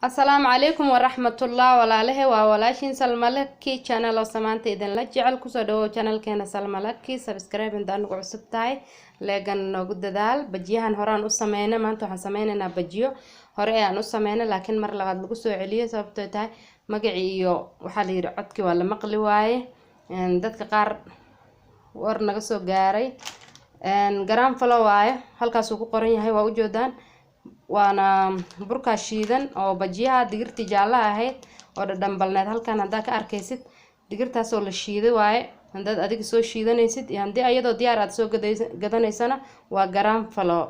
Asalaamu calaykum waraxmatullah walaalahe, waa walaashiin Salmalaki channel oo samaanta idinla jecel. Kusoo dhawow channelkeena Salmalaki. Subscribe inta anugu cusub tahay, leegan noogu dadaal. Bajiyahan horaan u sameynay, maanta waxaan sameynaynaa bajiyo hore ayaan u sameynay, laakiin mar labaad lagu soo celiyay sababtoo tahay magacii iyo waxaa la yidhi codkii waa la maqli waaye. Dadka qaar war naga soo gaaray. Gram flour waaye, halkaasuu ku qoran yahay, waa ujeedaan. Waana burkaa shiidan oo bajiyaha digirtii jaallaha ahayd oo dhadhan balneed. Halkan haddaa ka arkaysid, digirtaasoo la shiiday waaye. Haddaad adiga soo shiidanaysid iyo haddii ayadoo diyaar aad soo gadanaysana, waa gram flour.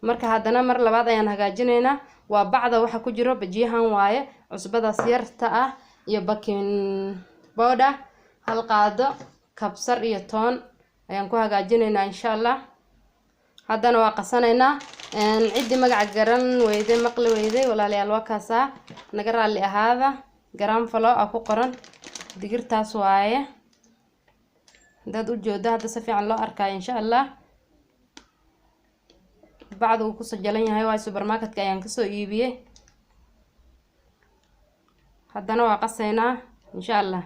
Marka haddana mar labaad ayaan hagaajinaynaa. Waa bacda waxa ku jiro bajiyahan waaye, cusbadaas yarta ah iyo baking powder hal qaado, kabsar iyo toon ayaan ku hagaajinaynaa, insha Allah. Haddana waa qasanaynaa. Ciddii magaca garan weyday, maqli weyday, walaalayaal, waa kaasaa, naga raalli ahaada. Gram flour a ku qoran, digirtaas waaye. Haddaad ujeedo, hadda si fiican loo arkaayo, insha Allah. Bacda uu ku sajalan yahay waayo, supermarketka ayaan kasoo iibiyey. Haddana waa qasaynaa, insha Allah.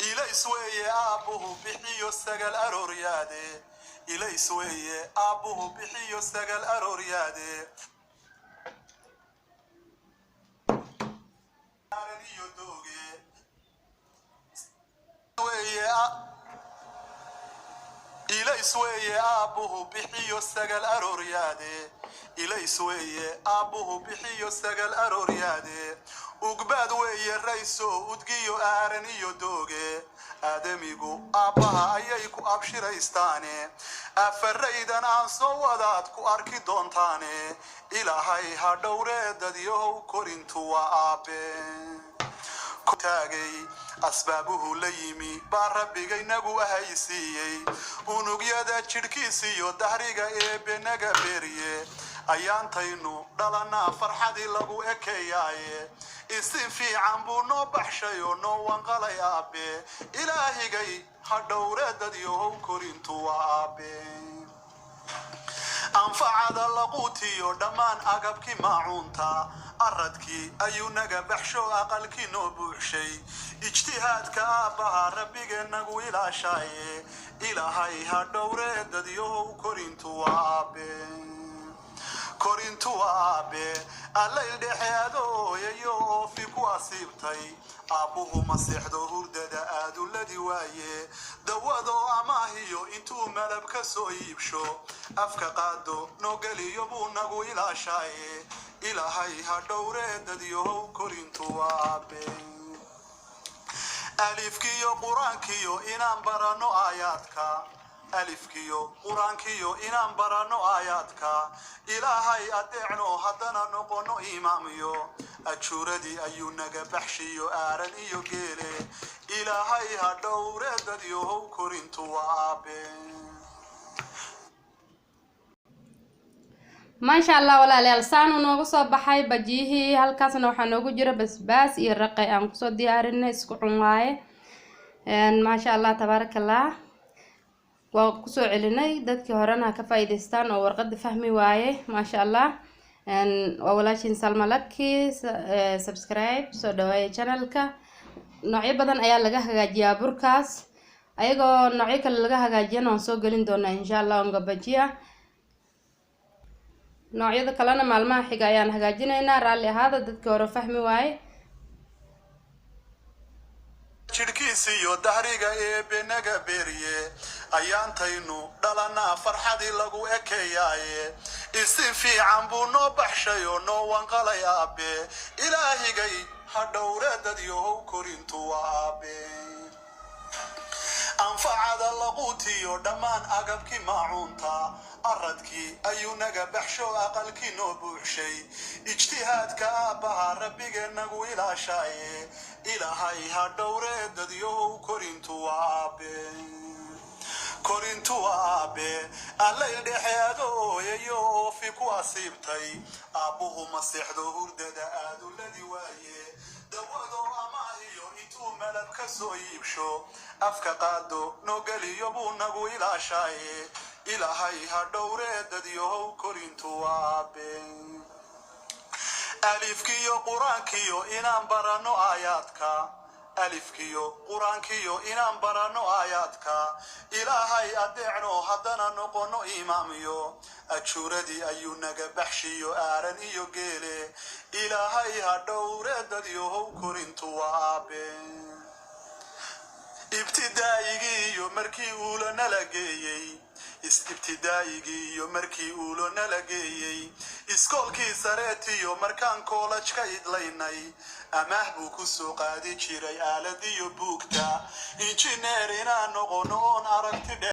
Ilays weeye aabbuhu bixiyo sagal arooryaade. Ilays weeye aabbuhu bixiyo sagal arooryaade iyo dooge weeye. Ilays weeye aabbuhu bixiyo sagal arooryaade. Ilays weeye aabbuhu bixiyo sagal arooryaade. Ugbaad weeye rayso udgiyo aaran iyo dooge. Aadamigu aabbaha ayay ku abshiraystaane. Afaraydan aan soo wadaad ku arki doontaane. Ilaahay ha dhowree dadyahow, korintu waa aabe taagay. Asbaabuhu la yimi baa rabbigaynagu ahaysiiyey. Unugyada jidhkiisiyo dahriga eebbe naga beeriye. Ayaantaynu dhalanaa farxadii lagu ekeeyaaye. Isin fiican buu noo baxshay oo noo wanqalay aabe. Ilaahigay ha dhowre dadyahow, korintu waa aabe. Anfacada laquutiyo dhammaan agabkii maacuunta, aradkii ayuu naga baxsho, aqalkii noo buuxshay. Ijtihaadka aabbaha rabbigeennagu ilaashaaye. Ilaahay ha dhowre dadyahow, korintu waa aabe, korintu waa aabe. Allayl dhexe adooyayo oofi ku asiibtay, aabbuhu ma seexdo hurdada aaduladi waaye. Dawadoo amaahiyo intuu malab ka soo iibsho, afka qaado noo geliyo buu nagu ilaashaaye. Ilaahay ha dhowre dadyahow, korintu waa aabe. Alifkiyo qur-aankiyo inaan baranno aayaadka, alifkiyo qur-aankiyo inaan baranno aayaadka Ilaahay, adeecno haddana noqono imaamiyo. Ajuuradii ayuu naga baxshiyo aaran iyo geele. Ilaahay ha dhowre dadyahow, korintu waa aabe. Maasha Allah walaalayaal, saanuu noogu soo baxay bajiyihii. Halkaasna waxaa noogu jira basbaas iyo raqay aan kusoo diyaarinay, isku cun waaye. Maasha Allah, tabaaraka Allah. Waa kusoo celinay, dadkii horena ha ka faa'iidaystaan oo warqada fahmi waaye. Maasha Allah, waa walaashiin Salma Lucky. Subscribe, soo dhawaaya channelka. Noocyo badan ayaa laga hagaajiyaa burkaas, ayagoo noocyo kale laga hagaajiyana waan soo gelin doonaa, insha Allah. Unga bajiya noocyada kalena maalmaha xiga ayaan hagaajinaynaa. Raalli ahaada dadkii hore fahmi waaye. Jidhkiisiyo dahriga eebbe naga beeriye. Ayaantaynu dhalanaa farxadii lagu ekeeyaaye. Isin fiican buu noo baxshay oo noo wanqalay aabe. Ilaahigay ha dhowre dadyahow, korintu waa aabe. Anfacada laquutiyo dhammaan agabkii maacuunta, aradkii ayuu naga baxsho, aqalkii noo buuxshay. Ijtihaadka aabbaha rabbigeennagu ilaashaaye. Ilaahay ha dhowre dadyahow, korintu waa aabe, korintu waa aabe. Allayl dhexe adooyayo oofi ku asiibtay, aabbuhu ma seexdo hurdada aaduladi waaye. Dawadoo amaahiyo intuu malab ka soo iibsho, afka qaado noo geliyo buu nagu ilaashaaye. Ilaahay ha dhowre dadyahow, korintu waa aabe. Alifkiyo Qur-aankiyo inaan baranno aayaadka, alifkiyo Qur-aankiyo inaan baranno aayaadka Ilaahay, adeecno, haddana noqono imaamyo. Ajuuradii ayuu naga baxshiyo aaran iyo geele. Ilaahay ha dhowre dadyohow, korintu waa aabe. Ibtidaa'igii iyo markii uulo nala geeyey, ibtidaa'igii iyo markii uulo nala geeyey, iskoolkii sareetiyo markaan koolaj ka idlaynay, amaah buu ku soo qaadi jiray aaladiyo buugta. Injineer inaan noqono oon aragti dhe